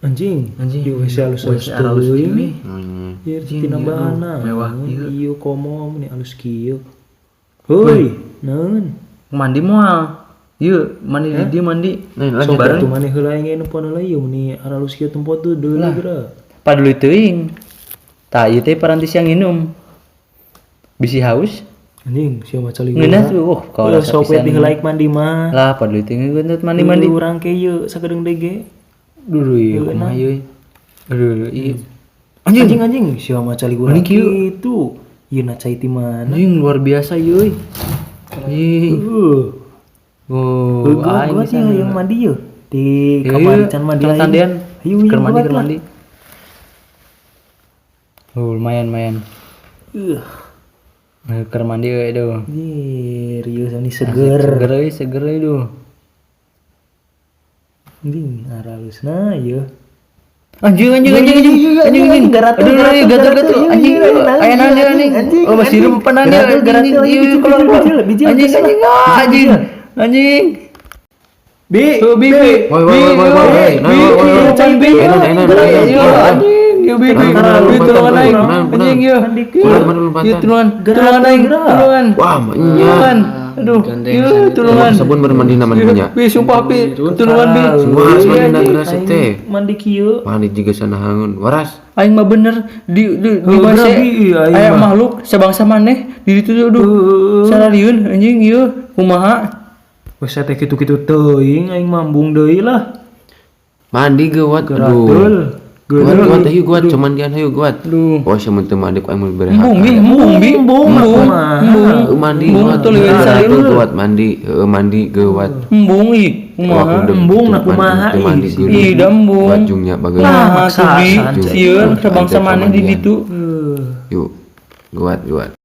Anjing, Anjing. Di WC alus-alus WC alus teuing. teuing. Ieu Anjing, tinambahan ieu, mewah kieu. Ieu komo meni alus kieu. Heuy, naon? Mandi moal. Yuk, mandi di dieu mandi. Nah, lanjut. Sok atuh maneh heula aing nempo heula ieu meni aralus kieu tempat tuh deui geura. Paduli teuing. Tah ieu teh paranti siang nginum. Bisi haus. Anjing, sia mah cali Ngeunah tuh, oh, kau Heuh, rasa sok we pisan. diheulaik mandi mah. Lah paduli teuing geunteut mandi-mandi. Urang ke ieu sakedeung deui ge. Duh, ieu kumaha ieu? Aduh, ieu. Anjing anjing, anjing. Sia mah cali urang Anjing, kieu. kitu. Ieu na cai ti mana? Anjing luar biasa ieu euy. Anjing. Heuh. Oh, Heuh, gua aing gua bisa sih yang mandi yeuh. Di kamar can mandi aing. aing. Tandian. Hayu, hayu, Keur mandi, gua keur lah. mandi. Oh, lumayan, lumayan. Uh, Keur mandi euy duh. anjir, ieu sani seger. Seger euy, seger euy duh. Anjing, aralusna ieu. Anjing, anjing, anjing, anjing, anjing, anjing, Garatul, aduh, garatul, aduh, gatel, garatul, gatel, iya, anjing, iya, iya, aya naon, aya naon, anjing, anjing, oh, masih anjing. hidup apa naon, Garatul, anjing, garatul, anjing, bijil, keluar, keluar. bijil, bijil, Anjing, bijil, anjing, ah, anjing, anjing, Bi, oh, bi, bi, Woi, woi, woi, woi, woi, bi, woi, woi, woi, bi, woi. bi, Eh, non, eh, non, eh, non, yo, eh, non. anjing, yo, bi, bi, Benar, bi, benar, tulungan benar, aing, benar, anjing, yo, Mandi Benar, benar, benar. yo, tulungan, tulungan aing, tulungan, Wah, nya. tulungan, aduh, yo, tulungan, Sabun bermandi mandinya. bi, sumpah, bi, tulungan, bi, Semua harus mandi geura teh. Mandi kieu. Mandi juga sana hangun. Waras. Aing mah bener di Heuh, WC bi, aing aya mah. makhluk sebangsa maneh di ditu tuh aduh. Sararieun anjing ieu kumaha? Wes teh kitu-kitu teuing aing mambung deui lah. Mandi geuwat aduh. Geratul. Guat, guat, hayu guat, cuman dian hayu guat. Aduh. Oh, siapa teu mandi ku aing mun berehat. Embung bi, embung bi, Embung, embung, mah. embung, Heuh, mandi embung guat. atuh leuwih Geratul salieun. guat mandi, heuh mandi geuwat. Embung ih, kumaha? Embung na kumaha, Teu mandi ih. geuleuh. Ih, da embung. Guat jungnya bageun. Nah, Maksa, tuh bi, san, sieun sebangsa maneh di ditu. Heuh. Yuk. Guat, guat.